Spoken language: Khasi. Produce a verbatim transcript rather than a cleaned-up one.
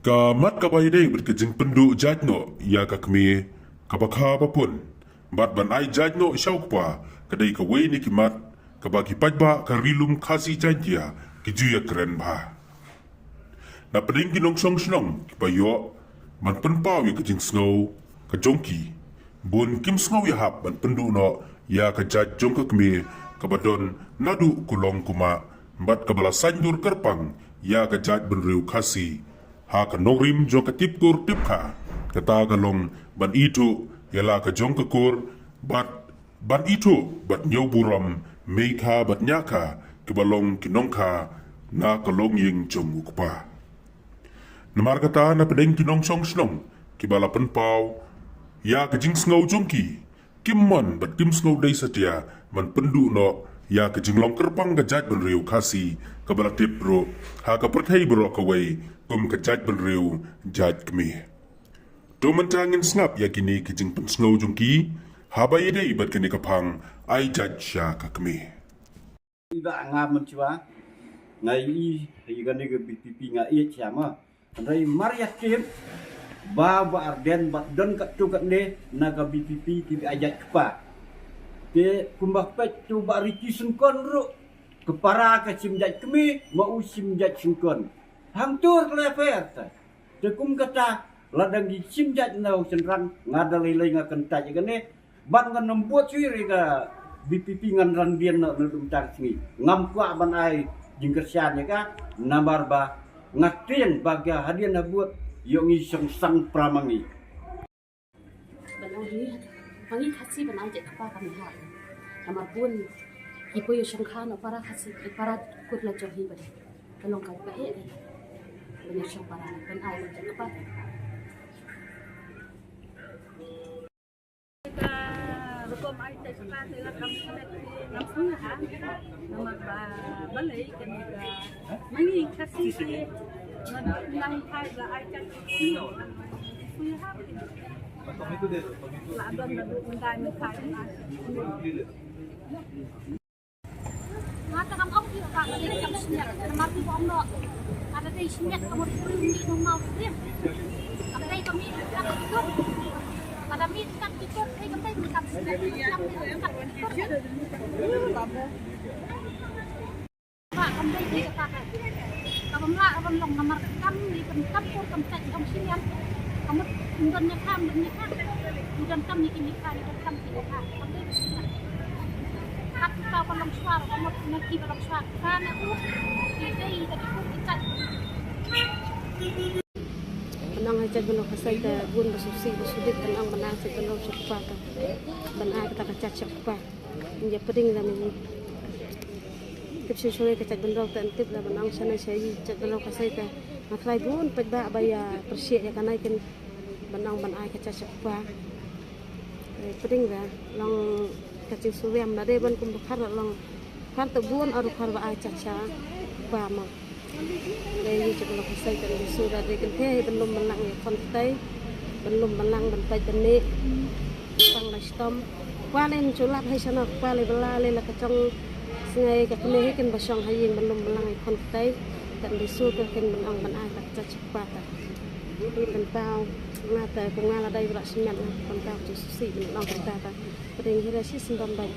Ka mat kaba ïadei bad ka jingpynduh jait noh ïa ka kmie kaba kha ba pun bad ban ai jait noh sha u kpa ka dei kawei na ki mat kaba ki paidbah ka Ri Lum Khasi Jaiñtia ki ju ïakren bha. Na pdeng ki nongshong shnong kiba ïoh ban pynpaw ïa ka jingsngew ka jong ki, bun kim sngew ïahap ban pynduh noh ïa ka jait jong ka kmie kaba don naduh kulong kumah bad kaba la saiñdur kyrpang ïa ka jaitbynriew Khasi. Ha ka nongrim jong ka tip kur tip kha, kata ka long ban ithuh ïa la ka jong ka kur bad ban ithuh bad ñiew burom mei kha bad ñiah kha kiba long ki nongkha na ka longïing jong u kpa. Namar kata na pdeng ki nongshong shnong kiba la pynpaw ïa ka jingsngew jong ki, kim mon bad kim sngew dei satia ban pynduh noh ïa ka jinglong kyrpang ka jaitbynriew Khasi kaba la tip ruh ha ka pyrthei baroh kawei kum ka jaitbynriew jait kmie. To mynta ngin sngap ïa kine ki jingpynsngew jong ki haba ïadei bad kane ka phang ai jait sha ka kmie. Ida nga mynshuwa nga i i kane ka B P P nga i sha ma. Hynrei mar ïa tip ba ba Ardent ba don katto katne na ka B P P ki ba ai jait kpa. Te kumba peit to ba Ricky Syngkon ruh ka para ka shim jait kmie ma u shim jait Syngkon. Hangto ka la fair ta. Te kum kata lada ngi shim jait na u shynrang nga da lei lei nga kyntait ïa kane. Ban ngan ym bud shuh ïa ka B P P ngan ran dien na na dum tang sngi. Ngam kwah ban ai jingkyrshan ïa ka namar ba nga tieng ba ka hadien ha bud ïoh ngi shong sang pra ma ngi. Ban ong hi ba ngi Khasi ban ai jait kpa ka mihap. Namar bun ki poi ïa shong kha na para Khasi, eh, para kur la jong hi ba dei. Ka long ka ba eh. Ban ïa shong para ban ai ban jait kpa. Ka rukom ai jait kpa te la kam smet ngam sngewthuh ha. Namar ba balei kane ka ma ngi Khasi te ngan nang phai la ai jait kpa. Sngewthuh ha. La don la don dai ma phai la. Nga te kam ong ïa ka, ka dei kam smet, namar ki ong noh. Ka dei smet ka mut puri ni nong mau puri. Ka dei ka mi ka tu. Ka dei mi ka tu, ka dei ka mi ka smet, ka mi ka tu. Ba kam dei dei ka ka. Ka bym lah ban long namar kam ni kam kam por kam tat kam smet. Ka mut don ïa ka, don ïa ka. Don kam ni ki ni ka, ni don kam ki ka. Kam dei dei ka. Kat ka ba long shuwa, ka mut na ki ba long shuwa. Ka na u, ki dei ka ki kur ki tat. Nang ha jait bynriew Khasi te bun ba sngewsih ba sngewdit, nang ba nang jait bynriew sha kpa te. Ba nang kata ka jait sha kpa. Ïa pdeng da mynta. Tip shuh shuh ka jait bynriew te, tip da ba nang shane sha ïa jait bynriew Khasi te. Nga trai bun paidbah ba ïa pyrshah ïa kane kin ba nang ban ai ka jait sha kpa. Eh, pdeng da long ka jingsngewsih da dei ban kum ba khar long khar te bun ar khar ba ai jait sha kpa ma. Dei ïa jait bynriew Khasi te dei shu da dei kynthei ban lum ban lang ïa khon ktai, ban lum ban lang ban pait ban neh. Tang la shitom. Kpa lei ngan shu lap hei shano, kpa lei ba la lei la ka jong sngi ka kmie hi kin ba shong ha ïing ban lum ban lang ïa khon ktai. Te dei shu te kin ban ong ban ai ta ka jait sha kpa ta. Hi pynpaw nga te kum nga la dei ba la smet nga pynpaw ka jingsngewsih ban ong kata ta. Pdeng hi la shi syndon dei.